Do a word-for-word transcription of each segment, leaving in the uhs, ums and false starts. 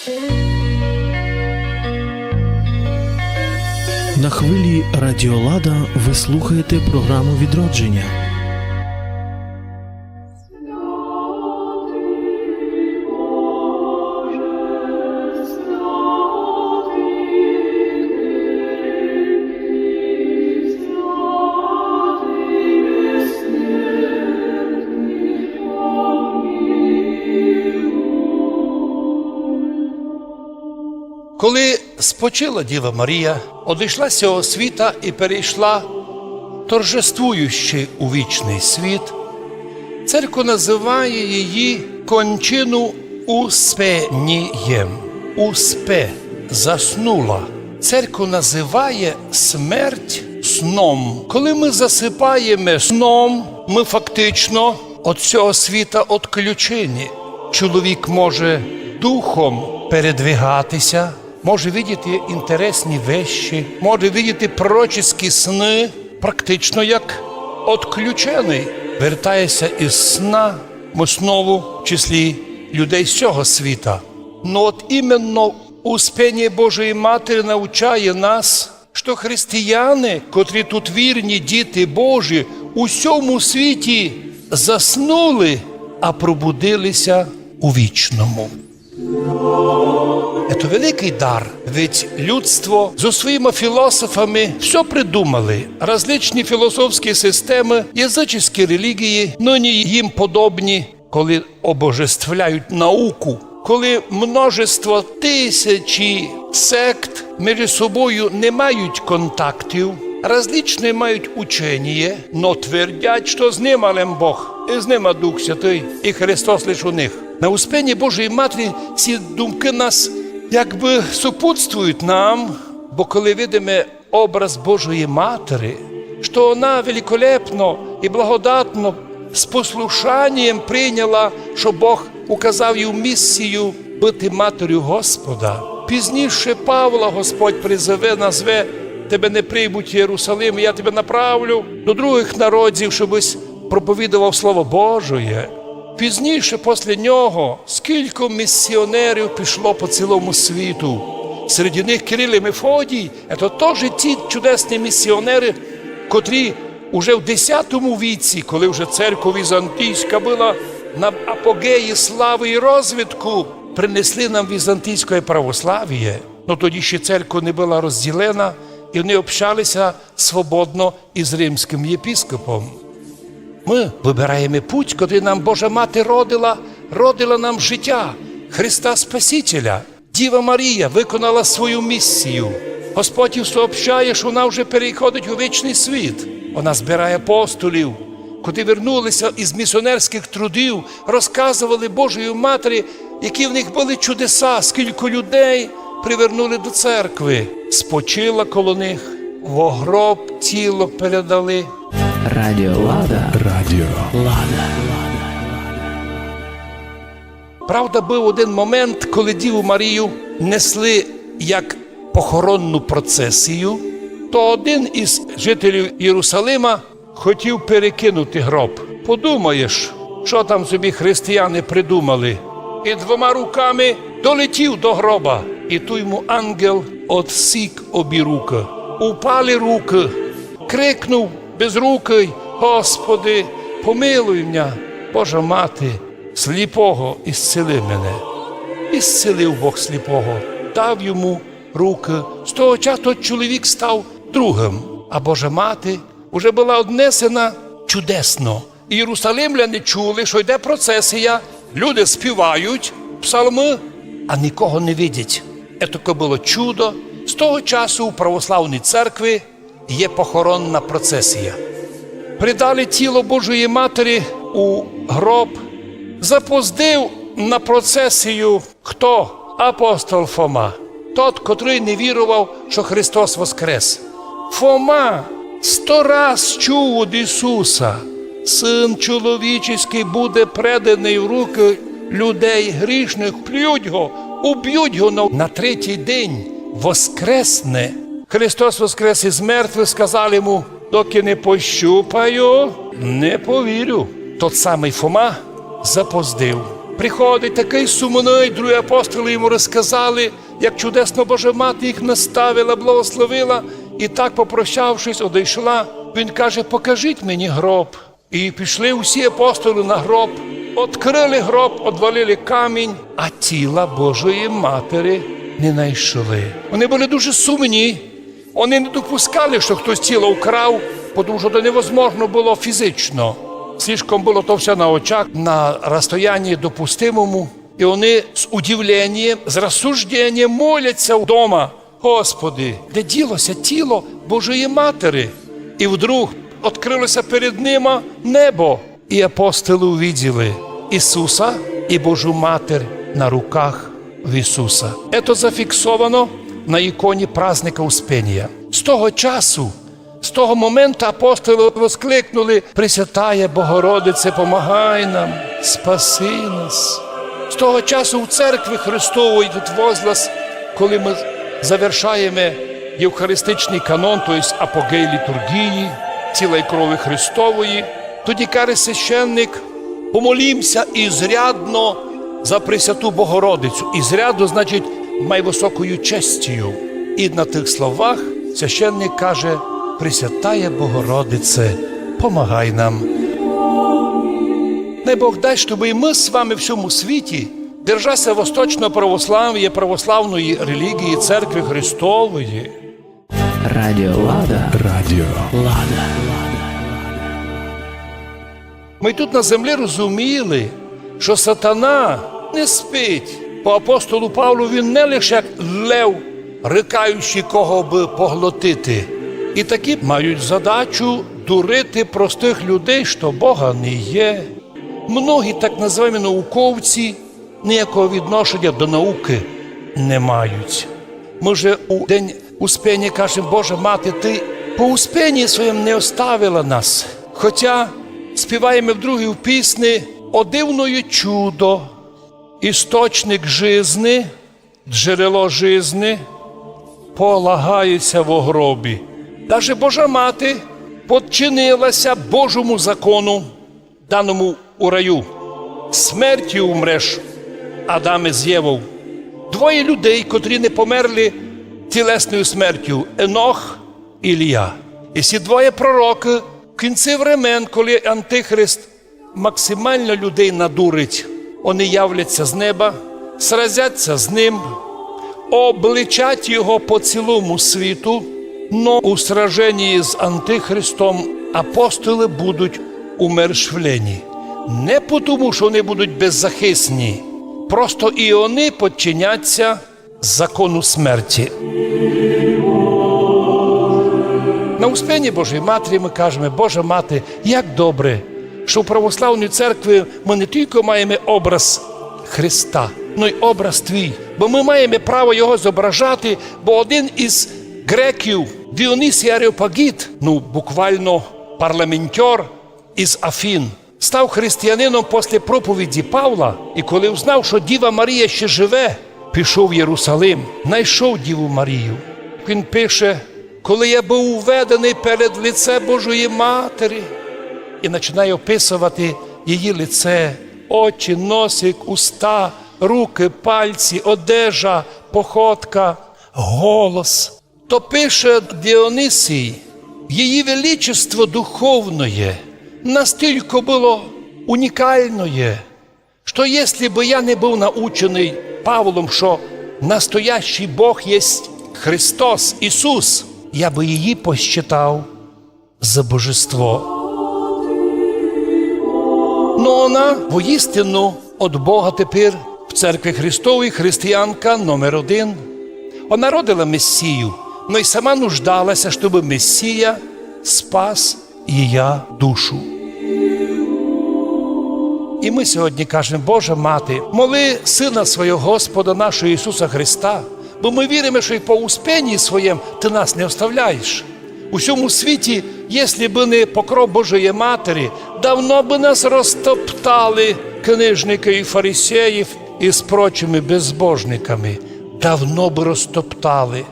На хвилі Радіо Лада ви слухаєте програму «Відродження». Коли спочила Діва Марія, одійшла з сього світа і перейшла торжествуючи у вічний світ, церква називає її кончину успенієм. Успе, заснула. Церква називає смерть сном. Коли ми засипаєме сном, ми фактично од сього світа отключені. Чоловік може духом передвигатися, може видіти інтересні вещі, може видіти пророчеські сни, практично як отключений. Вертаєся із сна, в основу, в числі людей сього світа. Но от іменно успеніє Божої Матері навчає нас, што християни, котрі тут вірні діти Божі, у сьому світі заснули, а пробудилися у вічному. Це великий дар, ведь людство зо своїми філософами всьо придумали. Различні філософські системы, язычеські релігії, нині їм подобні, коли обожествляють науку, коли множество тисячі сект між собою не мають контактів, различні мають ученіє, но твердять, што з нима лем Бог, і з нима Дух Святый, і Христос лиш у них. На успеніє Божої Матері ці думкы нас якбы супутствують нам, бо коли видиме образ Божої Матери, што она великолепно і благодатно з послушанієм прийняла, што Бог указав їй місію быти матерю Господа. Пізніше Павла Господь призове, назве: «Тебе не приймуть в Єрусалим, я тебе направлю до других народів, щобысь проповідовав Слово Божоє». Пізніше, після нього, скілько місіонерів пішло по цілому світу. Серед них Кирил і Мефодій, це теж ті чудесні місіонери, котрі уже в десятому віці, коли вже церква візантійська была на апогеї славы і розвитку, принесли нам візантійське православіє. Но тоді ще церква не была розділена, і вони общалися свободно із римським єпископом. Мы выбираєме путь, котрий нам Божа Мати родила, родила нам життя Христа Спасителя. Діва Марія виконала свою місію. Господь їй сообщає, што вона вже переходить у вічний світ. Вона збирає апостолів, котрі вернулися із місіонерських трудів, розказовали Божої Матері, які в них были чудеса, скілько людей привернули до церкви. Спочила коло них, во гроб тіло передали. Радіо Лада. Радіо Лада. Правда, быв один момент, коли Діву Марію несли як похоронну процесію, то один із жителів Єрусалима хотів перекинути гроб. Подумаєш, што там собі християни придумали. І двома руками долетів до гроба. І туй йому ангел одсік обі рукы. Упали рукы. Крикнув безрукый: «Господи, помилуй мене, Божа Мати, сліпого ісцели мене». Ісцелив Бог сліпого, дав йому рукы. З того часу тот чоловік став другым. А Божа Мати уже была однесена чудесно. І єрусалимляни чули, што йде процесія, люди співають псалмы, а никого не видять. Етаке было чудо. З того часу у православній церкви є похоронна процесія. Придали тіло Божої Матері у гроб. Запоздив на процесію хто? Апостол Фома. Тот, котрый не вірував, што Христос воскрес. Фома сто раз чув од Ісуса: «Сын чоловічеськый буде преданый в рукы людей грішных, плють го, убють го, но на третій день воскресне». Христос воскрес із мертвых, сказав йому: «Докы не пощупаю, не повірю». Тот самый Фома запоздив. Приходить такый сумный, другі апостолы йому розказали, як чудесно Божа Мати їх наставила, благословила, і так, попрощавшись, одійшла. Він каже: «Покажіть мені гроб». І пішли усі апостолы на гроб, одкрыли гроб, одвалили камінь, а тіла Божої Матери не найшли. Вони были дуже сумні. Вони не допускали, што хтось тіло вкрав, тому што то невозможно было фізично. Слишком было то всьо на очах, на розстоянні допустимому. І вони з удивленням, з розсужденням моляться вдома: «Господи, де ділося тіло Божої Матери?» І вдруг відкрылося перед нима небо. І апостолы увиділи Ісуса і Божу Матір на руках в Ісуса. Ето зафіксовано на іконі праздника Успения. З того часу, з того моменту апостолы воскликнули: «Пресвятая Богородице, помагай нам, спаси нас». З того часу в церкви Христовій тут возглас, коли мы завершаєме євхаристичный канон, то єсть апогей літурґії, тіла і крови Христової, тоді каже священник: «Помолімся ізрядно за Пресвяту Богородицю». Ізрядно значить май высокою честію. І на тых словах священник каже: «Пресвятая Богородице, помагай нам». Най Бог дасть, щоб і мы з вами в сьому світі, держася восточного православія, православної релігії, церкви Христової. Радіо Лада. Радіо Лада. Мы тут на землі розуміли, што сатана не спить. По апостолу Павлу він не лише як лев, рыкаючий, кого бы поглотити. І такі мають задачу дурити простых людей, што Бога не є. Многі так называємі науковці ніякого відношення до наукы не мають. Мы же у день Успения кажеме: «Божа Мати, ты по Успенії своєм не оставила нас». Хотя співаєме в другій пісні: «О дивноє чудо, істочник жизни, джерело жизни, полагаєся во гробі». Даже Божа Мати подчинилася Божому закону, даному у раю. Смертю умреш, Адаме з Євов. Двоє людей, котрі не померли тілесною смертю: Енох і Ілія. І сі двоє пророкы в кінці времен, коли антихрист максимално людей надурить, они являться з неба, сразяться з ним, обличать його по цілому світу, но у сраженні з антихристом апостолы будуть умершвлені. Не потому, што они будуть беззахисні, просто і они подчиняться закону смерти. На Успенії Божої Матері мы кажеме: «Божа Мати, як добре, што в православній церкви мы не тілько маєме образ Христа, но й образ твій, бо мы маєме право його зображати, бо один із греків, Діонісій Ареопагіт, ну, буквално парламентёр із Афін, став християнином после проповіді Павла, і коли узнав, што Діва Марія ще живе, пішов в Єрусалим, найшов Діву Марію». Він пише: «Коли я быв уведеный перед лице Божої Матері», і починає описовати її лице: очі, носик, уста, рукы, пальці, одежа, походка, голос. То пише Діонісій: її величество духовноє настілько было унікалноє, што єсли бы я не быв наученый Павлом, што настоящий Бог єсть Христос, Ісус, я бы її посчитав за божество. Но она воістину од Бога тепер в Церкви Христовій християнка номер один. Она родила Месію, но й сама нуждалася, щобы Месія спас її душу. І мы сьогодні кажеме: Божа Мати, моли Сына свого, Господа нашого Ісуса Христа, бо мы віриме, што й по Успенії своєм Ты нас не оставляєш. У сьому світі, єсли бы не покров Божої Матері, давно бы нас розтоптали книжникы і фарисеї із прочими безбожниками. Давно бы розтоптали.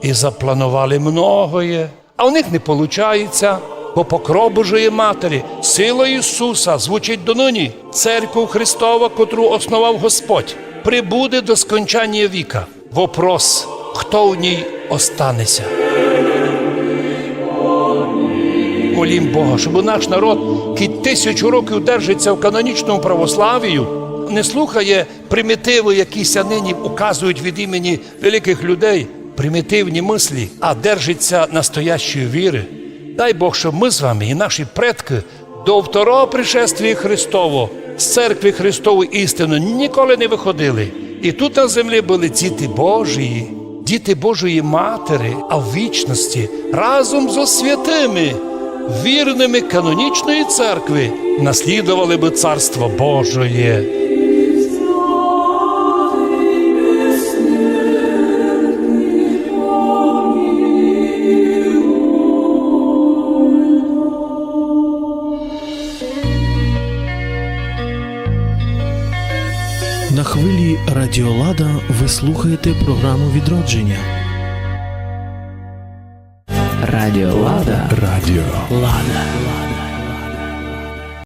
І запланували многоє, а у них не получається. Бо покров Божої Матері, сила Ісуса звучить донині. Церква Христова, котру основав Господь, прибуде до скончання віка. Вопрос, хто в ній останеться? Молім Бога, щоб наш народ, який тисячу років держиться в канонічному православію, не слухає примітиви, які ся нині указують від імені великих людей, примітивні мислі, а держиться настоящої віри. Дай Бог, щоб ми з вами і наші предки до второго пришествія Христового з церкви Христової істини ніколи не виходили. І тут на землі були діти Божії, діти Божої Матері, а в вічності разом зо святими, вірними канонічної церкви, наслідували би Царство Божоє. На хвилі Радіо Лада ви слухаєте програму Відродження. Радіо Лада. Радіо Лада.